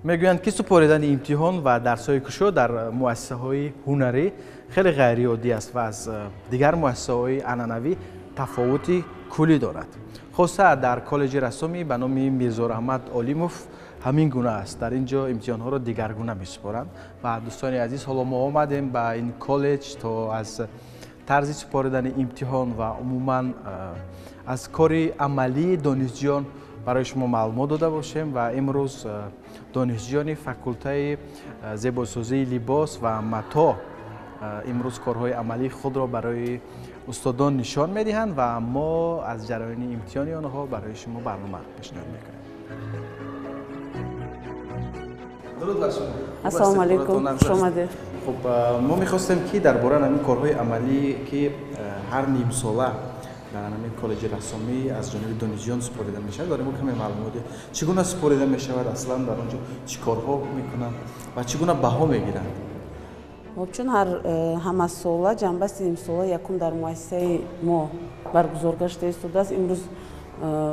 Мегӯянд, ки супоридани имтиҳон ва дарсҳои кушод дар муассисаҳои ҳунарӣ хеле ғайриоддӣ аст ва аз дигар муассисаҳои анъанавӣ тафовути куллӣ дорад. Хоса дар коллеҷи рассомӣ ба номи Мирзораҳмат Олимов ҳамин гуна аст. Дар ин ҷо имтиҳонҳоро дигаргуна месупоранд. Ва дӯстони азиз, ҳоло мо омадем ба ин коллеҷ, то аз тарзи супоридани имтиҳон ва умуман аз кори амалии донишҷӯён барои шумо маълумот дода бошем. Ва имрӯз донишҷӯёни факултаи зебосозии либос ва матоъ имрӯз корҳои амалии худро барои устодон нишон медиҳанд ва мо аз ҷараёни имтиҳони онҳо барои шумо барнома пешниҳод мекунем. Дуруд бар шумо. Ассалому алайкум, хуш омадед. Хуб, мо мехостем, ки дар бораи ҳамин корҳои амалӣ, ки ҳар нимсола дар ҳамин коллеҷи рассомӣ аз ҷониби донишҷӯён супорида мешавад, барои мо каме маълумот диҳед. Чӣ гуна супорида мешавад, аслан дар он ҷо чӣ корҳо мекунанд ва чӣ гуна баҳо мегиранд? Хуб, чун ҳар ҳамасола ҷанбасти нимсола якум дар муассисаи мо баргузор гашта истодааст. Имрӯз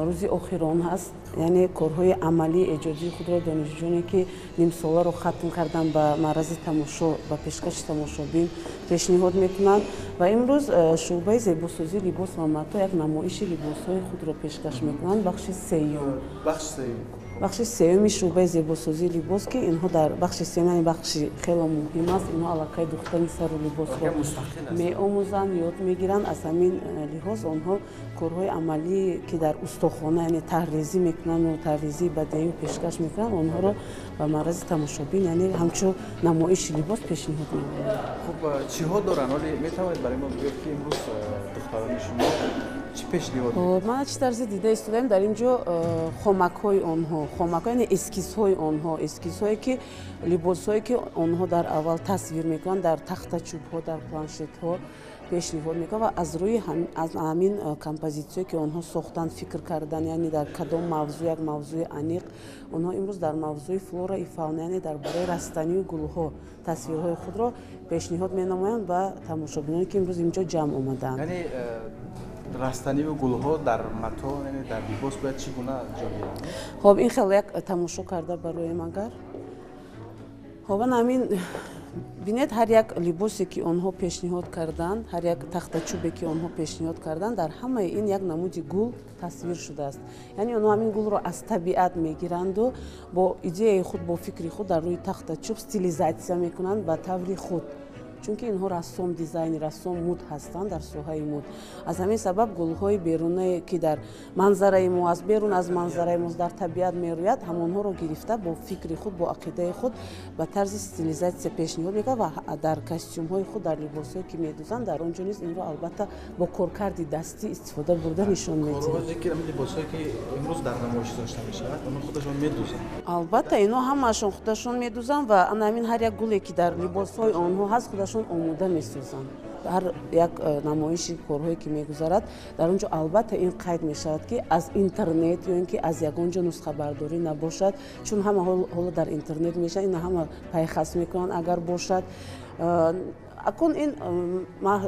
рӯзи охирон ҳаст, яъне корҳои амалии эҷодии худро донишҷӯёне, ки нимсоларо хатм кардан, ба маърази тамошо, ба пешкаши тамошобин пешниҳод мекунанд. Ва имрӯз шӯъбаи зебосозии либос ва матоъ як намоиши либосҳои худро пешкаш мекунанд. Бахши сеюм, бахши сеюми шӯъбаи зебосозии либос, ки инҳо дар бахши сеюм, яъне бахши хело муҳим аст. Инҳо аллакай духтани сару либосро меомӯзанд, ёд мегиранд. Аз ҳамин лиҳоз онҳо корҳои амалие, ки дар устохона, яъне таҳризӣ мекунанду таҳризии бадею пешкаш мекунанд, онҳоро ба маърази тамошобин, яъне ҳамчун намоиши либос пешниҳод менамоянд. Хуб, чиҳо доранд? Ҳоле метавонед барои мо бигӯед, ки имрӯз духтарони шумо чӣ пешниҳод? Мана, чӣ тарзе дида истодаем, дар ин ҷо хомакҳои онҳо, хомакҳо, яъне эскизҳои онҳо, эскизҳое, ки либосҳое, ки онҳо дар аввал тасвир мекунанд, дар тахтачӯбҳо, дар планшетҳо пешниҳод мекунанд ва аз рӯи аз ҳамин композитсияе, ки онҳо сохтанд, фикр кардан, яъне дар кадом мавзӯъ, як мавзӯи аниқ. Онҳо имрӯз дар мавзӯи флора и фауна, яъне дар бораи растанию гулҳо тасвирҳои худро пешниҳод менамоянд ба тамошобиноне, ки имрӯз инҷо ҷамъ омадаанд. Яъне растаниву гулҳо дар матоъ, яъне дар либос бояд чӣ гуна ҷой гиранд? Хоб, ин хеле як тамошо карда бароем агар. Хоб, ана ҳамин бинед, ҳар як либосе, ки онҳо пешниҳод карданд, ҳар як тахтачӯбе, ки онҳо пешниҳод карданд, дар ҳамаи ин як намуди гул тасвир шудааст. Яъне онҳо ҳамин гулро аз табиат мегиранду бо идеяи худ, бо фикри худ дар рӯи тахтачӯб стилизатсия мекунанд ба таври худ, чунки инҳо рассом, дизайнер, рассом муд ҳастанд, дар соҳаи муд. Аз ҳамин сабаб гулҳои берунае, ки дар манзараи мо аст, берун аз манзараи мо, дар табиат мерӯяд, ҳамонҳоро гирифта, бо фикри худ, бо ақидаи худ ба тарзи стилизатсия пешниҳод мекунад ва дар костюмҳои худ, дар либосҳое, ки медӯзанд, дар он ҷо низ инро албатта бо коркарди дастӣ истифода бурда нишон медиҳанд. Либосҳое, ки имрӯз дар намоиш дошта мешавад, онҳо худашон медӯзанд? Албатта, инҳо ҳамаашон худашон медӯзанд ва ана ҳамин ҳар як гуле, ки дар либосҳои онҳо ҳаст, худашон омода месозанд. Ҳар як намоиши корҳое, ки мегузарад, дар он ҷо албатта ин қайд мешавад, ки аз интернет ё ин ки аз ягон ҷо нусхабардорӣ набошад, чун ҳама ҳоло дар интернет мешавад, ина ҳама пайхас мекунанд. Агар бошад, акун ин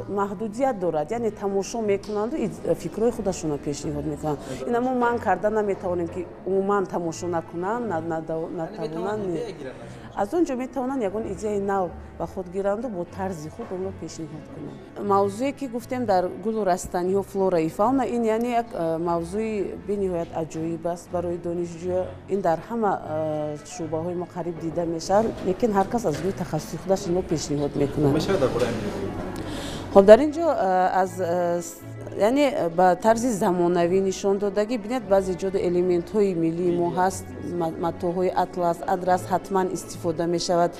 маҳдудият дорад, яъне тамошо мекунанду фикрҳои худашонро пешниҳод мекунанд. Ина мо манъ карда наметавонем, ки умуман тамошо накунанд, натавонанд. Аз он ҷо метавонанд ягон идеяи нав ба худ гиранду бо тарзи худ онро пешниҳод кунанд. Мавзӯе, ки гуфтем, дар гулу растаниҳо, флора и фауна, ин яъне як мавзӯи бениҳоят аҷоиб аст барои донишҷӯ. Ин дар ҳама шӯъбаҳои мо қариб дида мешавад, лекин ҳар кас аз рӯи тахассуси худаш инро пешниҳод мекунад. Хоб, дар ин ҷо аз яъне ба тарзи замонавӣ нишон додагӣ. Бинед, баъзе ҷода элементҳои миллии мо ҳаст, матоъҳои атлас, адрас ҳатман истифода мешавад,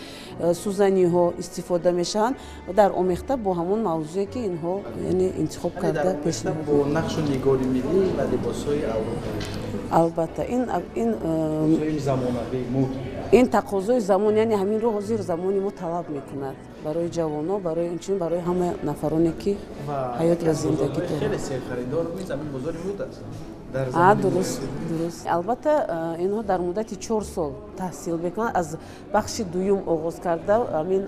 сӯзаниҳо истифода мешаванд ва дар омехта бо ҳамон мавзӯе, ки инҳо яъне интихоб карда пешниҳод. Бо нақшу нигори миллӣ ва либосҳои аврупоӣ. Албатта, ин замонавӣ муд. Ин тақозои замон, яъне ҳаминро ҳозир замони мо талаб мекунад. Барои ҷавонон, барои инчунин барои ҳама нафароне ки ҳаёт ва зиндагӣ доранд. Хеле серхаридор низ ҳамин бозори муд аст. Дуруст, дуруст. Албатта, инҳо дар муддати 4 сол таҳсил мекунанд. Аз бахши дуюм оғоз карда ҳамин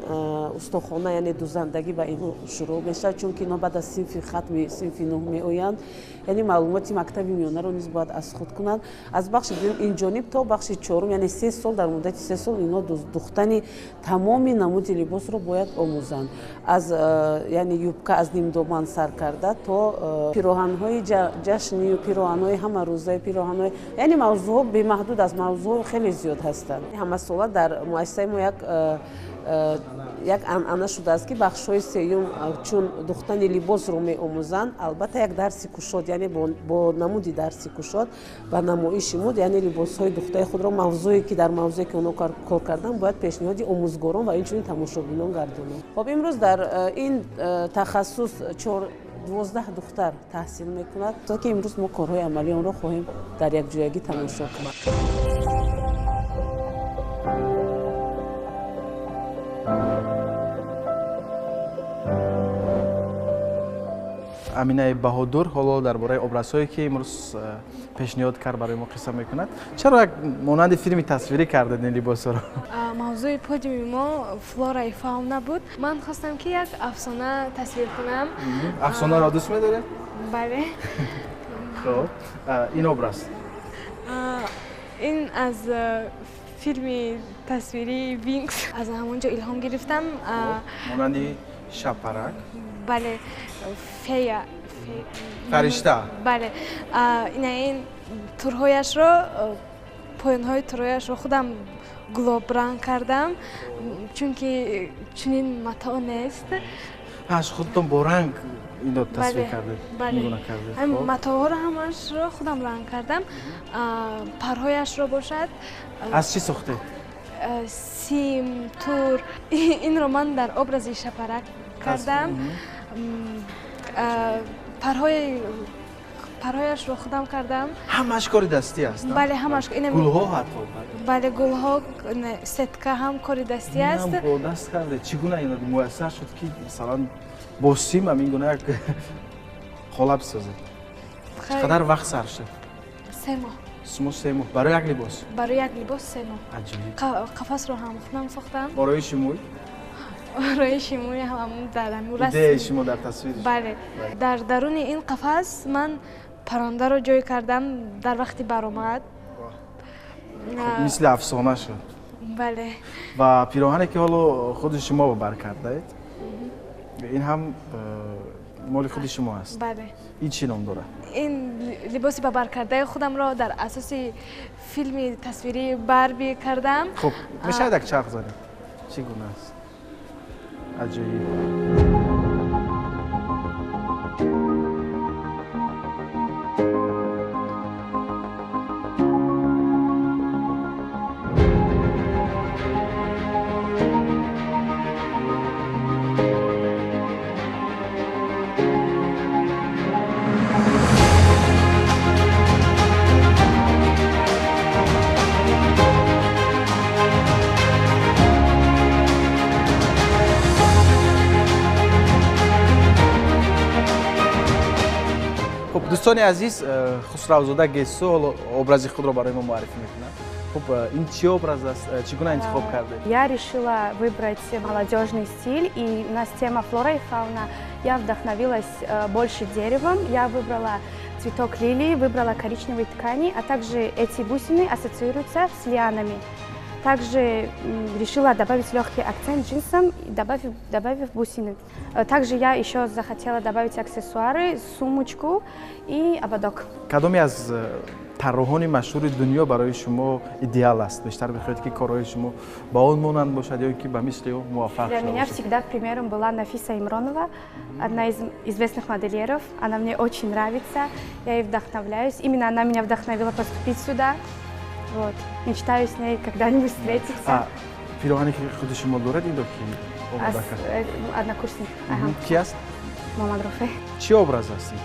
устохона, яъне дузандагӣ ба инҳо шурӯъ мешавад, чунки инҳо баъд аз синфи хатми синфи нӯҳ меоянд, яъне маълумоти мактаби миёнаро низ бояд аз худ кунанд. Аз бахши дуюм инҷониб то бахши чорум, яъне 3 сол, дар муддати 3 сол инҳо духтани тамоми намуди либосро бояд омӯзанд. Аз яъне юбка, аз нимдоман сар карда то пироҳанҳои ҷашнию пироҳанҳои ҳамарӯзаи пироҳанҳои, яъне мавзӯъҳо бемаҳдуд аст, мавзӯъҳо хеле зиёд ҳастанд. Ҳамасола дар муассисаи мо як анъана шудааст, ки бахшҳои сеюм чун духтани либосро меомӯзанд, албатта як дарси кушод, яъне бо намуди дарси кушод ба намоиши муд, яъне либосҳои духтаи худро мавзӯе ки дар мавзӯе ки онҳо кор карданд, бояд пешниҳоди омӯзгорон ва инчунин тамошобинон гардонанд. Хоб, имрӯз дар ин тахассус 12 духтар таҳсил мекунад, то ки имрӯз мо корҳои амалии онро хоҳем дар якҷоягӣ тамошо кард. Аминаи Баҳодур ҳоло дар бораи образҳое ки имрӯз пешниҳод кард барои мо қисса мекунад. Чаро як монанди филми тасвирӣ кардед ин либосҳоро? Мавзӯи подиуми мо флора и фауна буд. Ман хостам ки як афсона тасвир кунам. Афсонаро дӯст медоред? Бале. Хоб, ин образ? Ин аз филми тасвирии Винкс, аз ҳамон ҷо илҳом гирифтам. Монанди шапарак? Бале, фея. Фаришта? Бале. Ина ин турҳояшро, поёнҳои турҳояшро худам гулобранг кардам, чунки чунин матоъ нест. Аш худтон бо ранг ино тасвир кардед? Бале, матоъҳоро ҳамаашро худам ранг кардам. Парҳояшро бошад. Аз чӣ сохтед? Сим, тур. Инро ман дар образи шапарак кардам. Парҳояшро худам кардам. Ҳамааш кори дастӣ аст? Бале, ҳамааш. Гулҳо ҳатто? Бале, гулҳо, сетка ҳам кори дастӣ аст. Бо даст кардед. Чӣ гуна ин муяссар шуд ки масалан бо сим ҳамин гуна як қолаб созед? Чӣ қадар вақт сарф шуд? 3 моҳ. Шумо 3 моҳ барои як либос? Барои як либос 3 моҳ. Аҷиб. Қафасро ҳам худам сохтам. Ороиши мӯй? Ороиши мӯй ҳам дар ҳамун расм. Идеяи шумо дар тасвир? Бале. Дар даруни ин қафас ман паррандаро ҷой кардам дар вақти баромад. Мисли афсона шуд. Бале. Ва пироҳане ки ҳоло худи шумо ба бар кардаед, ин ҳам моли худи шумо аст? Бале. Ин чӣ ном дорад? Ин либоси ба бар кардаи худамро дар асоси филми тасвирии Барби кардам. Хуб, мешавад як чарх занед? Чӣ гуна аст? Аҷоиб. Дӯстони азиз, Хусравзода Гесу ҳоло образи худро барои мо муаррифӣ мекунад. Хуб, ин чӣ образ аст? Чӣ гуна интихоб кардед? Я решила выбрать молодежный стиль, и у нас тема флора и фауна. Я вдохновилась больше деревом, я выбрала цветок лилии, выбрала коричневые ткани, а также эти бусины ассоциируются с лианами. Также решила добавить легкий акцент джинсам, добавив бусины. Также я еще захотела добавить аксессуары, сумочку и ободок. Кадоме аз тарроҳони машҳури дунё барои шумо идеал аст? Бештар мехоҳед ки корҳои шумо ба он монанд бошад ё ки ба мисли ӯ муваффақ Для шуда меня бошад? всегда примером была Нафиса Имронова, одна из известных модельеров. Она мне очень нравится, я ей вдохновляюсь. Именно она меня вдохновила поступить сюда. Вот. Мечтаю с ней когда-нибудь встретиться. Пироҳане ки худи шумо доред, инро ки омода кард? Однокурсник. Ага. Ки аст? Муҳаммад Рофе. Чӣ образ аст ин?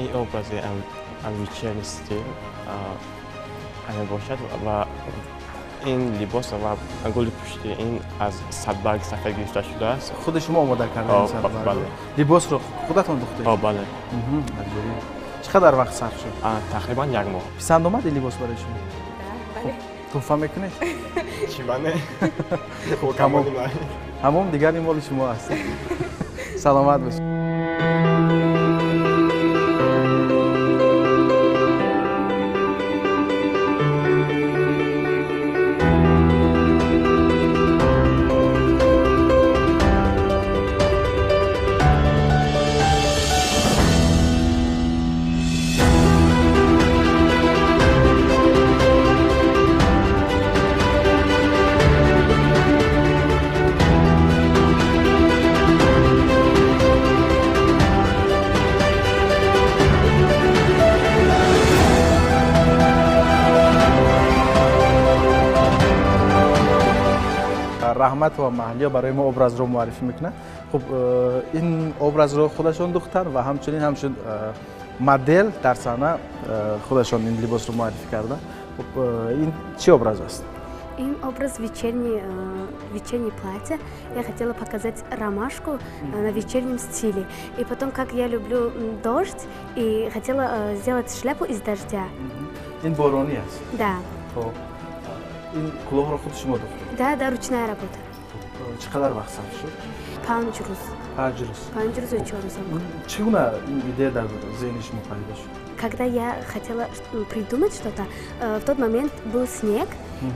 Ин образи амбичиани стил мебошад ва Ин либос ва гули пушти ин аз садбарг сафед гирифта шудааст. Худи шумо омода кардед садбарг? Бале. Либосро худатон духтед? Бале. Аҷоиб. Чӣ қадар вақт сарф шуд? Тақрибан як моҳ. Писанд омад ин либос барои шумо? Бале. Туҳфа мекунед? Чӣ бане? Ҳамом дигар ин моли шумо аст. Саломат бошед. Раҳмат ва Маҳаллиё барои мо образро муаррифӣ мекунад. Хуб, ин образро худашон духтанд ва ҳамчунин ҳамчун модел дар саҳна худашон ин либосро муаррифӣ карданд. Хуб, ин чӣ образ аст? Ин образ вечернее платье. Я хотела показать ромашку на вечернем стиле. И потом, как я люблю дождь, и хотела сделать шляпу из дождя. Ин борони аст? Да. Хуб. Ин кулоҳро худ шумо духтед? Да, ручная работа. Чӣ қадар вақт сарф шуд? 5 рӯз. 5 рӯз. 5 рӯз ё 4 рӯз. Чӣ гуна ин идея дар зеҳни шумо пайдо шуд? Когда я хотела придумать что-то, в тот момент был снег,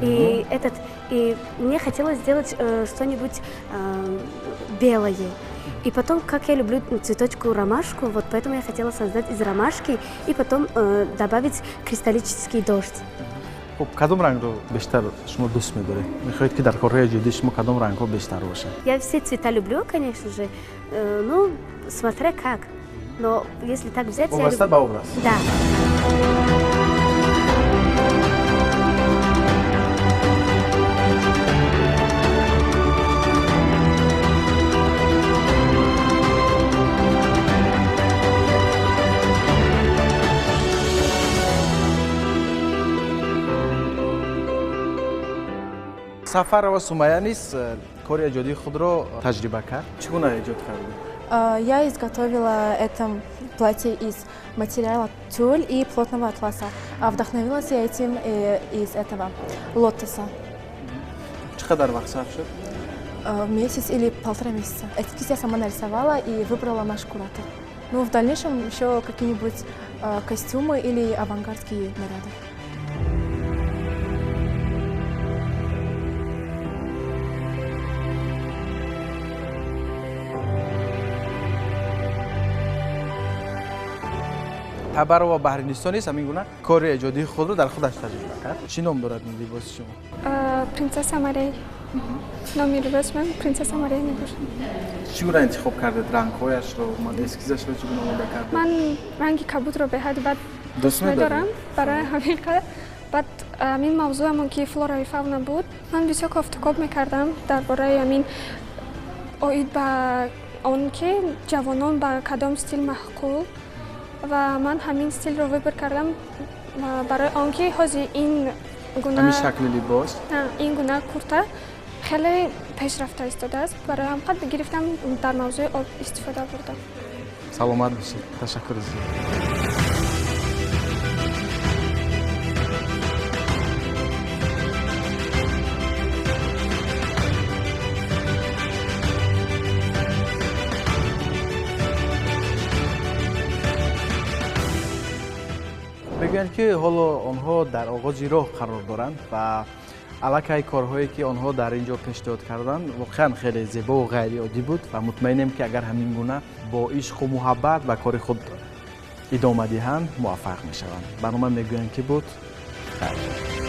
и мне хотелось сделать что-нибудь белое. И потом, как я люблю цветочку ромашку, вот поэтому я хотела создать из ромашки и потом добавить кристаллический дождь. Хуб, кадом рангро бештар шумо дӯст медоред? Мехоҳед ки дар корҳои эҷодии шумо кадом рангҳо бештар бошанд? Я все цвета люблю, конечно же, ну, смотря как. Но если так взять... Вобаста ба образ? Да. Сафарова Сумая низ кори эҷодии худро таҷриба кард. Чӣ гуна эҷод кардед? Я изготовила это платье из материала тюль и плотного атласа. Вдохновилась я этим из этого лотоса. Чӣ қадар вақт сарф шуд? Месяц или 1,5 месяца. Эскиз я сама нарисовала и выбрала наш куратор. Ну, в дальнейшем еще какие-нибудь костюмы или авангардские наряды. Табарова Баҳринисто низ ҳамин гуна кори эҷодии худро дар худаш таҷриба кард. Чӣ ном дорад ин либоси шумо? Принцесса Морей. Номи либоси ман Принцесса Морей мебошад. Чӣ гуна интихоб кардед рангҳояшро, эскизашро чӣ гуна омода кардед? Ман ранги кабудро беҳад бад дӯст медорам, барои ҳамин қадар. Баъд ҳамин мавзӯамон ки флора и фауна буд, ман бисёр кофтукоб мекардам дар бораи ҳамин оид ба он ки ҷавонон ба кадом стил маъқул, ва ман ҳамин стилро выбор кардам барои он ки ҳозир ин гуна ҳамин шакли либос, ин гуна курта хеле пешрафта истодааст. Барои ҳам қад гирифтам дар мавзӯи об истифода бурдам. Саломат бошед, ташаккури зиёд. Мегӯянд ки ҳоло онҳо дар оғози роҳ қарор доранд ва аллакай корҳое ки онҳо дар ин ҷо пешниҳод карданд воқеан хеле зебову ғайриоддӣ буд ва мутмаинем ки агар ҳамин гуна бо ишқу муҳаббат ба кори худ идома диҳанд муваффақ мешаванд. Барнома мегӯянд ки буд. Хайр.